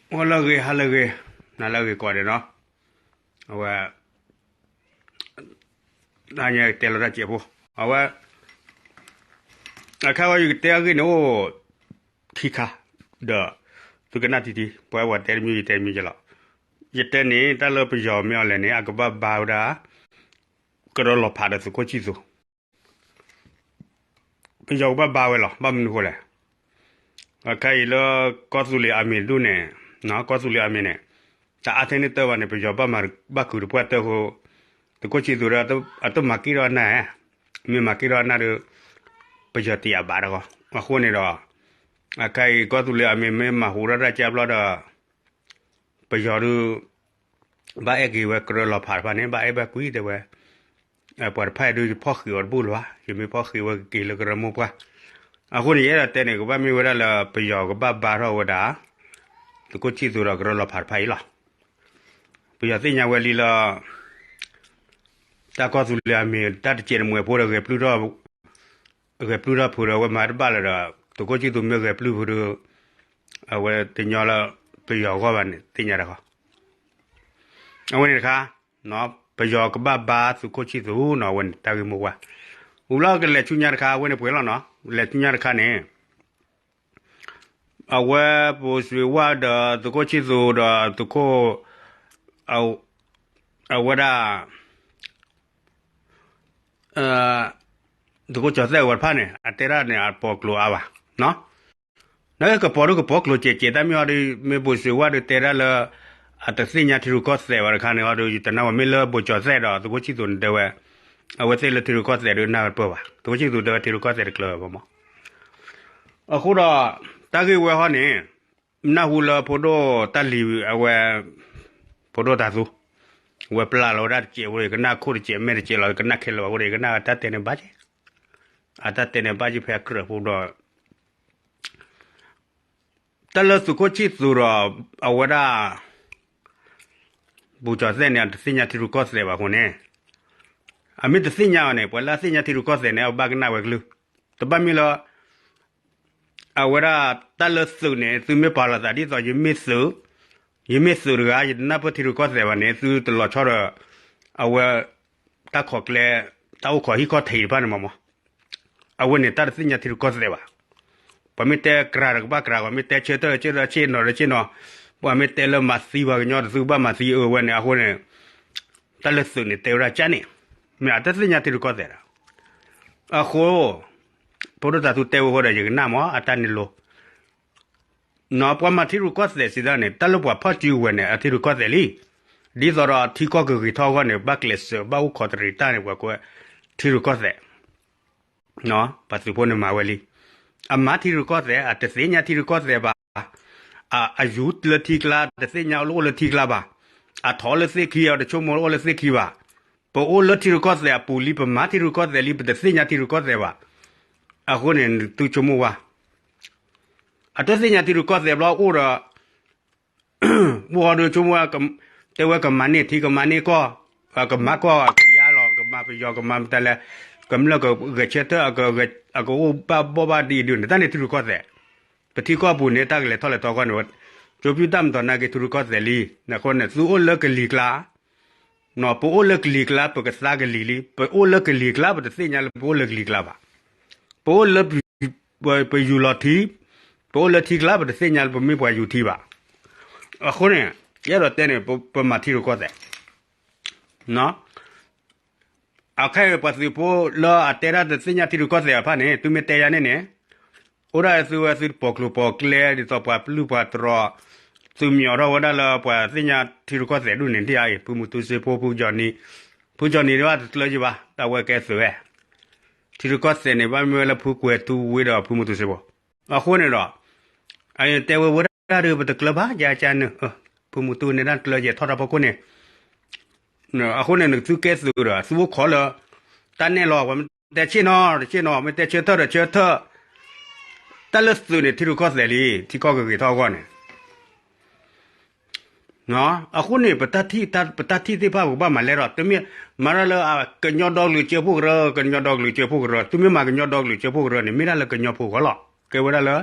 ဂီၤလၢအဂ့ၤ ဟါလၢအဂ့ၤ, နၤလၢအဂ့ၤကိးဂၤဒဲးနီၤ, အဝဲ တဟါညါကတဲလီၤတၢ်စဲးဖိ, အဝဲ အခါဝဲယကတဲအဂ့ၢ်န့ၣ်အိၣ် ခံခါ, ဒီး သုကနၣ်ထံထံ ပှၤဝဲတဲတမံၤ ယတဲတမံၤကဲလီၤ. ယတဲန့ၣ် တၢ်လၢပယီၤမ့ၢ်အီၤလဲၣ်န့ၣ် အကဘၣ်ဘါဝဲဒၣ် ကရၢလီၤဖးဒီးသုးခိၣ်ဆံၣ်သူး ပယီၤကဘၣ်ဘါဝဲလီၤ. ဘၣ်မနုၤဃိလဲၣ်, အခါအံၤလၢကီၢ်သူလ့ၤအမံၤဒူၣ်န့ၣ်, ကီၢ်သူလ့ၤအမံၤန့ၣ် တအါထဲန့ၣ်တၢ်ဘၣ်န့ၣ် ပယီၤဘၣ်မၤဘၣ်ကုာ်တပှၢ်တၢၢ်အဃိ, သုးခိၣ်ဆံၣ်သူးဒီး အတမၤက့ၣ်ထီၣ်အနၢ်ဧါ, မ့ၢ်မၤက့ၣ်ထီၣ်အနၢ်ဒီး ပယီၤတယာ်ဘၣ်တဂီၢ်. အဃိန့ၣ်ဒီး အခါအံၤကီၢ်သူလ့ၤအမံၤမ့ၢ်မၤဟူးထီၣ်တၢ်ကၢဘျီဒီး ပယီၤဒုး ဘၣ်အဲၣ်က့ၤဝဲကရၢလီၤဖးတဖၣ်န့ၣ် ဘၣ်အဲၣ်ဘၣ်ကွံာ်တဲဝဲ, ပှၤတဖၣ်အံၤဒုး ယဖီၣ်ဃံးအီၤတဘူၣ်လၢၤဘၣ်, ယမ့ၢ်ဖီၣ်ဃံးဝဲကက့ၤလၢကရၢမိၢ်ပှၢ်. အဃိန့ၣ် ယအဲၣ်ဒိးတဲန့ၣ် ကဘၣ်မ့ၢ်ဝဲဒၣ်လၢပယီၤကဘၣ်ဘါထီၣ်ဝဲဒၣ် သုးခိၣ်ဆံၣ်သူးဒီးကရၢလီၤဖးတဖၣ်အံၤလီၤ. ပယီၤသ့ၣ်ညါဝဲလံလၢ တၢ်ကီၢ်သူလ့ၤအမံၤ တၢ်တစဲးတမှဲၤဖိဒီး ဂဲၤပျုၢ်ထီၣ်ဖိဒီး အဝဲမၤတဘၣ်လၢၤဒီး သုးခိၣ်ဆံၣ်သူးမ့ၢ်ဂဲၤပျုၢ်ဖိဒီး အဝဲတညီလၢပယီၤအဂီၢ်ဘၣ်န့ၣ် သ့ၣ်ညါတခီ, အဝဲန့ၣ်တခါ, ပယီၤကဘၣ်ဘါသုးခိၣ်ဆံၣ်သူးနီၤ အဝဲန့ၣ်တၢ်ဂ့ၢ်မိၢ်ပှၢ်, ဝံၤလီၤကလဲၤဆူညါတခါ အဝဲန့ၣ်ပှဲၤလီၤနီၤ လဲၤဆူညါတခါန့ၣ် အဝဲပစိၤဝၣ်ဒီးသုးခိၣ်ဆံၣ်သူးဒီးသုးခိၣ် အဝဲဒၣ် သုးခိၣ်ကၠီၤသဲးဝဲတဖၣ်န့ၣ် အတဲဒၣ်န့ၣ် အပိာ်ကျိၤအါဘၣ်, နကပိာ်ဒုကပိာ်ကျိၤစဲးစဲး တၢ်မ့ၢ်ဟီဒီး မ့ၢ်ပစိၤဝၣ်ဒီးတဲဒၣ်လၢ အတသ့ၣ်ညါထံရူၢ်ကီၢ်သဲးဘၣ်တခါန့ၣ်ဟီဒီး ယတနာ်ဝဲမ့ၢ်လၢဘိၣ်ကၠီၤသဲးဒီးသုးခိၣ်ဆံၣ်သူးန့ၣ်တဲဝဲ, အဝဲသ့ၣ်လၢထံရူၢ်ကီၢ်သဲးဒုးနၢ်ပၢၢ်ဘၣ်, သုးခိၣ်ဆံၣ်သူးတဲဝဲထံရူၢ်ကီၢ်သဲးတကျၢၤဘၣ်မး အဃိဒီး တၢ်ဂ့ၢ်ဝဲဟီန့ၣ် နၢ်ဟူလၢဖိဒိၣ်တၢ်လံၤအဝဲ ဖိဒိၣ်တၢ်သူ ဝဲပျၢ်လီၤဝဲဒၣ်တစဲးဖိဒီး ယကနၣ်ခိၣ်တစဲးမဲာ်တစဲးလီၤ ယကနၣ်ခဲလၢာ်ဘၣ်အဃိဒီး ယကနၣ်အတၢ်တဲန့ၣ်ဘၣ်က့, အတၢ်တဲန့ၣ်ဘၣ်က့ဖဲအကြၢးဖိဒီး တၢ်လၢသုးခိၣ်ဆံၣ်သူးဒီး အဝဲဒၣ် ပူၤကၠီၤသဲးန့ၣ် အတသ့ၣ်ညါထံရူၢ်ကီၢ်သဲးဘၣ်အဃိန့ၣ်, အမ့ၢ်တသ့ၣ်ညါအီၤန့ၣ် ပှၤလၢအသ့ၣ်ညါထံရူၢ်ကီၢ်သဲးန့ၣ် အဘၣ်ကနၣ်ဝဲကလုၢ်, တဘၣ်မ့ၢ်လၢ အဝဲဒၣ်တၢ်လၢသုးန့ၣ် သုမ့ၢ်ပာ်လီၤသးဒ်သိး ယမ့ၢ်သုး, ယမ့ၢ်သုးတဂၤ ယတနၢ်ပၢၢ်ထံရူၢ်ကီၢ်သဲးဘၣ်န့ၣ် သုတလီၤဆီဒီး အဝဲ တၢ်ခိးကျဲ တၢ်အိၣ်ခိးဟံၣ်ခိၣ်ထံးတဖၣ်န့ၣ်မးမး အဝဲန့ၣ်တၢ်တသ့ၣ်ညါထံရူၢ်ကီၢ်သဲးဘၣ်. ပှၤမ့ၢ်တဲကြၤဒီးကဘၣ်ကြၤ, ပှၤမ့ၢ်တဲဆၢထၢၣ်ဆၢထၢၣ်ဆ့ၣ်နီၤဒီးဆ့ၣ်နီၤ, ပှၤမ့ၢ်တဲလၢမၤသံပှၤကညီဒီးသုကဘၣ်မၤသံအဝဲန့ၣ်အဃိန့ၣ်, တၢ်လၢသုးန့ၣ်တဲဝဲဒၣ်ကၢ်န့ၣ်, မ့ၢ်အတသ့ၣ်ညါထံရူၢ်ကီၢ်သဲးဒီး, အဃိ ဖိဒိၣ်တၢ်သူတဲဝဲဃိဒီး ယကနၣ်မး အတၢ်န့ၣ်လိၤ ပှၤမၤထံရူၢ်ကီၢ်သဲးစံးဒၣ်န့ၣ် တၢ်လၢပှၤဖီၣ်စုကဝဲၤန့ၣ် အထံရူၢ်ကီၢ်သဲးလံ. ဒ်သိးဒီးထံကီၢ်ကဂ့ၤထီၣ်အဂီၢ်န့ၣ် ဘၣ်ကျဲးစၢးဘၣ်အိၣ်ခိးတရံးတၢ်န့ၣ် ပှၤကွဲးထံရူၢ်ကီၢ်သဲး, ပှၤသုးဖိန့ၣ်မၤဝဲလံ. အမၤထံရူၢ်ကီၢ်သဲး အတသ့ၣ်ညါထံရူၢ်ကီၢ်သဲးဘၣ်. အယူၤလၢထံကျါ တသ့ၣ်ညါအိၣ်လၢထံကျါဘၣ်. အထီၣ်လၢသ့ၣ်ခံ အတဆိကမိၣ်အိၣ်လၢသ့ၣ်ခံဘၣ်. ပအိၣ်လၢထံရူၢ်ကီၢ်သဲးအပူၤလံ ပမၤထံရူၢ်ကီၢ်သဲးလံ ပတသ့ၣ်ညါထံရူၢ်ကီၢ်သဲးဘၣ်. အဃိန့ၣ် သုဆိကမိၣ်ဝဲ အတသ့ၣ်ညါထံရူၢ်ကီၢ်သဲးဘျီအိၣ်ဒီး ပအိၣ်ဒီးဆိကမိၣ်ဝဲ တဲဝဲကမၤန့ၢ်ထံ ကမၤန့ၢ်ကီၢ်, ကမၤကီၢ်ကယါလီၤ ကမၤပယီၤ ကမၤမတၤလဲၣ်, ကမျၢၢ်ကဂဲၤဆၢထၢၣ် အကအိၣ်ဘၣ်ဘီၣ်ဘၣ်ဒ်အံၤဒုးန့ၣ် တၢ်န့ၣ်ထံရူၢ်ကီၢ်သဲး, ပထံကီၢ်ပူၤန့ၣ် တၢ်ကလဲၤထီၣ်လဲၤထီကီၢ်န့ၣ် ကၠိပျုၢ်တၢ်မၤတနာ်က့ၤထံရူၢ်ကီၢ်သဲးလံ. အဃိန့ၣ် သုအိၣ်လၢကလံၤကျါ ပအိၣ်လၢကလံၤကျါ ပကသါကလံၤလံ. ပအိၣ်လၢကလံၤကျါ ပတသ့ၣ်ညါလၢပအိၣ်လၢကလံၤကျါဘၣ်. ပအိၣ်လၢ ပယူၤလီၤထံ, ပအိၣ်လၢထံကျါ ပတသ့ၣ်ညါလၢပမ့ၢ်ပှၤယူၤထံဘၣ်. အဃိန့ၣ် ယအဲၣ်ဒိးတဲန့ၣ် ပမၤထံရူၢ်ကီၢ်သဲး အခဲအံၤပှၤသုးဖိလၢအတဲဒၣ်တသ့ၣ်ညါထံရူၢ်ကီၢ်သဲးအဖၣ်န့ၣ် သုမ့ၢ်တဲယၤန့ၣ်န့ၣ် အိၣ်ဒၣ်သုဝဲသုတပိာ်ကျိၤပိာ်ကျဲ ဒ်သိးပှၤပျုၢ်ပှၤတြီၤ သုမ့ၢ်အိးထီၣ်ဝဲဒၣ်လၢပှၤသ့ၣ်ညါထံရူၢ်ကီၢ်သဲးဒူၣ်န့ၣ် ဒ်အံၤ ဖုမူတူစ့ဖိ ဖုကၠီနံ, ဖုကၠီနံတဘၣ်တကျၢၤယံၤဘၣ် တၢ်ဝဲကဲသုးဝဲ ထံရူၢ်ကီၢ်သဲးန့ၣ် ဘၣ်မ့ၢ်ဝဲလၢဖုကွဲၤထူဝ့ဒီးဖုမူတူစ့ဖိ အဃိန့ၣ်ဒီး အတဲဝဲဝဲဒၣ်ဒီး ပတကျၢၤဘၣ် ယကန့ၣ် ဖုမူတူန့ၣ်ဒၣ်ကျၢၤယဲၢ်ထီၣ်တၢ်ဖီခိၣ်န့ၣ် အဃိန့ၣ် နသုကဲသုးဒီး သုအိၣ်ခိးလၢ တၢ်နဲၣ်လီၤ ပှၤမ့ၢ်တဲဆ့ၣ်နီၤ တဆ့ၣ်နီၤ မ့ၢ်တဲဆၢထၢၣ်ဒီးဆၢထၢၣ် တၢ်လၢသုးန့ၣ် ထံရူၢ်ကီၢ်သဲးလံ ထံကီၢ်ကဂ့ၤထီၣ်အဂီၢ်န့ၣ် အဃိန့ၣ် ပတၢ်ထံၣ်သ့ၣ်တဖၣ် ပကဘၣ်မၤလဲၢ်ထီၣ် တမ့ၢ်မၤတၢ်လၢ ကညီဒီကလုာ်စၢဖှိၣ်ကရၢ ကညီဒီကလုာ်စၢဖှိၣ်ကရၢ သုမ့ၢ်မၤကညီဒီကလုာ်စၢဖှိၣ်ကရၢန့ၣ် မ့ၢ်ဒၣ်လၢကညီဖိအဂီၢ်လီၤ ကဲဝဲဒၣ်လၢ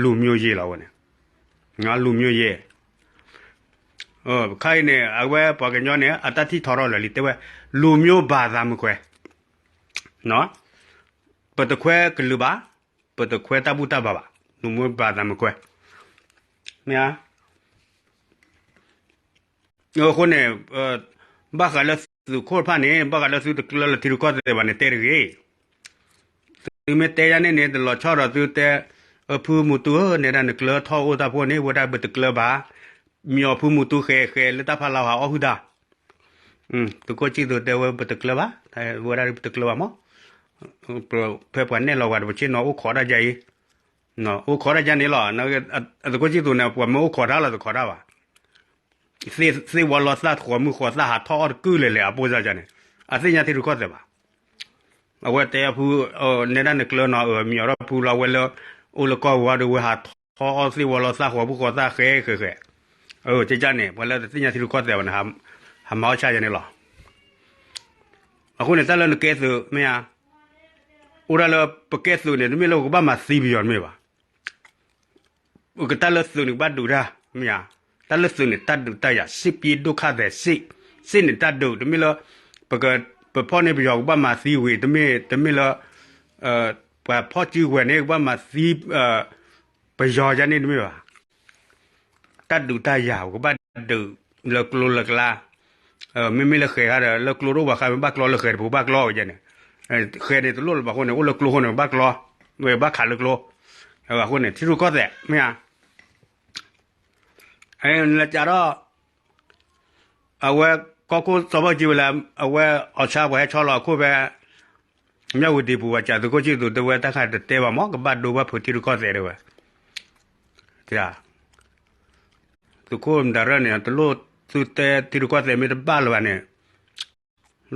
လူမျိုးရေးလီၤဝဲန့ၣ် လူမျိုးရေး ခါအံၤန့ၣ် အဝဲပှၤကညီန့ၣ် အတၢ်ထံၣ်ထီထီၣ်လၢာ်လံ တဲဝဲ လူမျိုးဘာသာမခွဲ ပတခွဲကလုာ်ဘၣ်, ပတခွဲတၢ်ဘူၣ်တၢ်ဘါဘၣ်, လူမျိုးဘာသာမခွဲ မ့ၢ်ဧါ. အဃိန့ၣ် ဘၣ်ဃးလၢသုးခိၣ်တဖၣ်န့ၣ် ဘၣ်ဃးလၢသုတကျၢလၢထံရူၢ်ကီၢ်သဲးဘၣ်န့ၣ် တဲတဂ့ၤ. သုမ့ၢ်တဲယၤန့ၣ်န့ၣ် တလီၤဆီဒီးသုတဲ အဖုမူတူဧၢ နဲဒၣ်နကျၢထီၣ်အိၣ်တၢ်ဖိန့ၣ် ဝဲဒၣ်ပတကျၢဘၣ်, မ့ၢ်အီၤဖုမူတူဃဲးဃဲးလၢတၢ်ဖးလီၤဟးအီၣ်ဟုၣ်တၢ် သုးခိၣ်ဆံၣ်သူးတဲဝဲပတကျၢဘၣ်, ဝဲဒၣ်ပတကျၢဘၣ်မး, ဖဲပှၤနဲၣ်လီၤဝဲတပဆ့ၣ်နီၤအိၣ်ခိးတၢ်ယါအံၤ, အိၣ်ခိးတၢ်ယါန့ၣ်လီၤ, သုးခိၣ်ဆံၣ်သူးန့ၣ် ပှၤမ့ၢ်အိၣ်ခိးတၢ်လီၤတခိးတၢ်ဘၣ် သ့ၣ်ဝီလီၤသၣ်ဃိးမုၢ်ဃိးသၣ်ဟးထီၣ်အီၣ်တကုၢ်လဲၤလဲၤအပိၢ်စၢ်န့ၣ်, အသ့ၣ်ညါထံရူၢ်ကီၢ်သဲးဘၣ်. အဝဲတဲအဖု နဲဒၣ်နကျၢနီၤ မ့ၢ်အီၤထီၣ်ဖုလီၤဝဲလၢ အိၣ်လၢကီၢ်ဝါဒီးဝဲဟးထီၣ်အီၣ်သ့ၣ်ဝီလီၤသၣ်ဃိးမုၢ်ဃိးသၣ်ဃဲဃဲဃဲ, ကကန့ၣ် ပှၤလၢတသ့ၣ်ညါထံရူၢ်ကီၢ်သဲးဘၣ်န့ၣ် ဟးမၤအီၣ်ဆၣ်ယါန့ၣ်လီၤ. အဃိန့ၣ် တၢ်လၢနကဲသုးမ့ၢ်ဧါ, အိၣ်ဒၣ်လၢပကဲသုးန့ၣ် တမ့ၢ်လၢပကဘၣ်မၤသံပယီၤတမ့ၢ်ဘၣ် ပကတၢ်လၢသုးန့ၣ် ကဘၣ်ဒုးတၢ် မ့ၢ်ဧါ, တၢ်လၢသုးန့ၣ် တၢ်ဒုးတၢ်ယၤ စစ်ပြေဒုက္ခသည်စစ်, စစ်န့ၣ်တၢ်ဒုး တမ့ၢ်လၢ ပက ပဖီၣ်န့ၢ်ပယီၤကဘၣ်မၤသံဝံၤ တမ့ၢ် တမ့ၢ်လၢ ပှၤဖီၣ်စုကဝဲၤန့ၣ် ကဘၣ်မၤသံ ပယီၤယါန့ၣ်တမ့ၢ်ဘၣ်. တၢ်ဒုးတၢ်ယၤ ပကဘၣ်ဒုးလၢကျိလၢကျါ, မ့မ့ၢ်လၢဃဲၤခါဒီး လၢကျိတအိၣ်ဘၣ်ဃါ မ့ၢ်ဘၣ်ကျီလၢဃဲၤတပူၤဘၣ်ကျီဝဲယဲန့ၣ်, ဃဲၤန့ၣ်တလိၣ်လၢၤဘၣ်အဃိန့ၣ် အိၣ်လၢကျိအဃိန့ၣ် ဘၣ်ကျီ, ဘၣ်ခးလၢကျိ, အဃိန့ၣ် ထံရူၢ်ကီၢ်သဲး မ့ၢ်ဧါ နလဲၤကးထီၣ် အဝဲ ကီၢ်ခိၣ်စီၤဘၣ်ကၠံဝဲလၢ အဝဲအီၣ်ဆါပှၤဟဲဆီလီၤအခိၣ်ဖဲ မၠၣ်ဝတံၤပူၤ ပှၤစံးသုးခိၣ်ဆံၣ်သူးတဲဝဲတၢ်ခါတတဲဘၣ်မး ကဘၣ်ဒိဘၣ်ဖုးထံရူၢ်ကီၢ်သဲးတဲဝဲ, သုးခိၣ်မတၤရၢၣ်န့ၣ် တလိၣ်သုတဲထံရူၢ်ကီၢ်သဲးမ့ၢ်တဘၣ်လၢၤဘၣ်န့ၣ်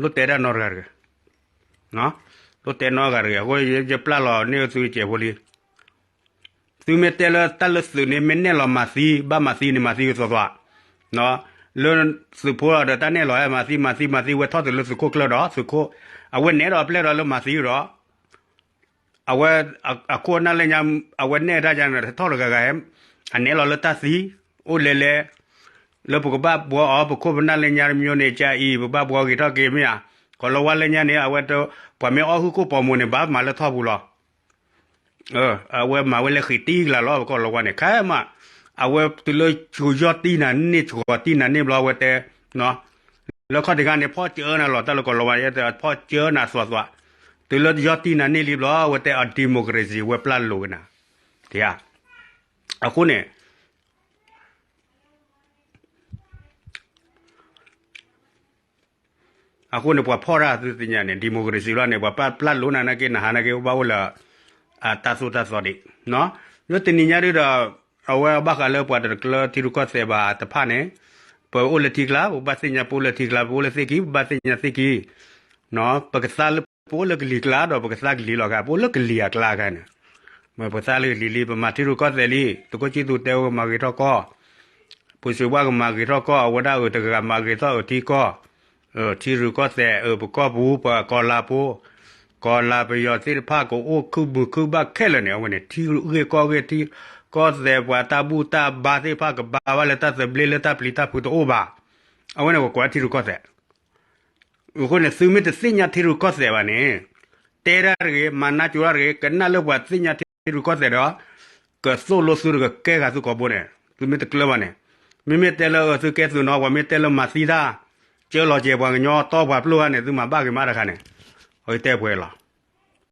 လိၣ်တဲဒၣ်နီတဂၤတဂ့ၤ, လိၣ်တဲနီတဂၤတဂ့ၤ အဃိယပျၢ်လီၤန့ၢ်သုစဲးဖိလံ သုမ့ၢ်တဲလၢတၢ်လၢသုးန့ၣ် မ့ၢ်နဲၣ်လီၤမၤသံ ဘၣ်မၤသံန့ၣ် မၤသံကသိးသိး, လၢသုးဖိဒီးတၢ်နဲၣ်လီၤမၤသံ မၤသံ မၤသံ ဝဲထီၣ်တုၤလၢသုးခိၣ်ကျၢၢ်ဒီး သုးခိၣ် အဝဲနဲၣ်ဒီးအပျဲၢ်ဒီးလၢမၤသံဒီး အဝဲ အခိၣ်အနၢ်လၢညါ အဝဲနဲၣ်တၢ်ယါန့ၣ် ထီၣ်တဂၤဂၤဟဲ အနဲၣ်လီၤလၢတၢ်သံ အိၣ်လဲၤလဲၤ လၢပကဘၣ်ဘှီအီၤ ပခိၣ်ပနၢ်လၢညါတမံၤန့ၣ် ကၢ်အံၤ ပဘၣ်ဘှီဂ့ၤထီၣ်က့ၤမ့ၢ်ဧါ, ကီၤလၤဝါလၢညါန့ၣ် အဝဲ ပှၤမ့ၢ်အီၣ်ဟုၣ်ခိၣ်ပီၤမိၢ်န့ၣ် ဘၣ်မၤလၢထီၣ်ပူၤလီၤ. အဝဲမၤဝဲလၢဃံးတံၢ်ကလးလီၤ ပကီၤလၤဝါန့ၣ် ခဲမး အဝဲတုၤလၢယီၢ်တံၢ်နၤန့ၢ် ယီၢ်တံၢ်နၤန့ၢ်ဘျီ အဝဲတဲ လၢခီၣ်ထံးခါန့ၣ် ဖီၣ်ကၢနၤလီၤ တၢ်လၢကီၤလၤဝါန့ၣ် ဖီၣ်ကၢနၤသွးသွး, တုၤလၢယီၢ်တံၢ်နၤန့ၢ်လံဘျီ အဝဲတဲအ democracy ဝဲပျၢ်လိာ်ကနၤ, အဃိန့ၣ် အဃိန့ၣ် ပှၤဖီၣ်တၢ်သုသ့ၣ်ညါန့ၣ် democracy လီၤန့ၣ် ပှၤပျၢ်လိာ်နၤနာ်က့ နဟါနာ်က့ ဘၣ်အိၣ်လၢ တၢ်သိၣ်တၢ်သီဒံး, လၢတနံၤညါဒ်ဒီး အဝဲဘၣ်ဃးလၢပှၤတကျၢထံရူၢ်ကီၢ်သဲးဘၣ်တဖၣ်န့ၣ် ပအိၣ်လၢထံကျါ ပဘၣ်သ့ၣ်ညါ ပအိၣ်လၢထံကျါ ပအိၣ်လၢသ့ၣ်ခံ ပဘၣ်သ့ၣ်ညါသ့ၣ်ခံ, ပကသါလၢ ပအိၣ်လၢကလံၤကျါဒီး ပကသါကလံၤလီၤခါ ပအိၣ်လၢကလံၤအကျါခါန့ၣ်, ပကသါလၢကလံၤလံ ပမၤထံရူၢ်ကီၢ်သဲးလံ သုးခိၣ်ဆံၣ်သူးတဲဝဲမၤဂ့ၤထီၣ်ကီၢ် ပူၤစံးဝါကမၤဂ့ၤထီၣ်ကီၢ် အဝဲဒၣ်အုးတဂၤမၤဂ့ၤထီၣ်အုးထံကီၢ်, ထံရူၢ်ကီၢ်သဲးအုးပကီၢ်ပူၤ ပကီၤလၤပူၤ, ကီၤလၤပယီၤသ့ၣ်တဖၣ်ကအိၣ်ခုၣ်ဘုာ်ခုၣ်ဘၣ်ခဲလၢာ်န့ၣ် အဝဲန့ၣ် ထံဂ့ၢ်ကီၢ်ဂ့ၢ်ထံကီၢ်သဲးပှၤတၢ်ဘူၣ်တၢ်ဘါသ့ၣ်တဖၣ်ကဘါဘၣ်လၢတၢ်သဘျ့လၢတၢ်ပျံၤတၢ်ဖုးတအိၣ်ဘၣ်, အဝဲန့ၣ်ပကွၢ်ထံရူၢ်ကီၢ်သဲး အဃိန့ၣ် သုမ့ၢ်တသ့ၣ်ညါထံရူၢ်ကီၢ်သဲးဘၣ်န့ၣ် တဲဒၣ်တဂ့ၤ မၤနၢ်ကၠိတၢ်တဂ့ၤ ကနၣ်လၢပှၤသ့ၣ်ညါထံရူၢ်ကီၢ်သဲးဒီး ကသိၣ်လိသုတကကဲဂၤသုကိာ်ဘိန့ၣ် သုမ့ၢ်တကျၢဘၣ်န့ၣ် မ့မ့ၢ်တဲလၢအသုကဲသုးနီၤ ပှၤမ့ၢ်တဲလၢမၤသံတၢ် ကၢလီၤကဲၤပှၤကညီတီပှၤပျိၢ်ဂၤန့ၣ် သုမၤဘၣ်ဂ့ၤမးတခါန့ၣ် အတဲပှဲၤလီၤ.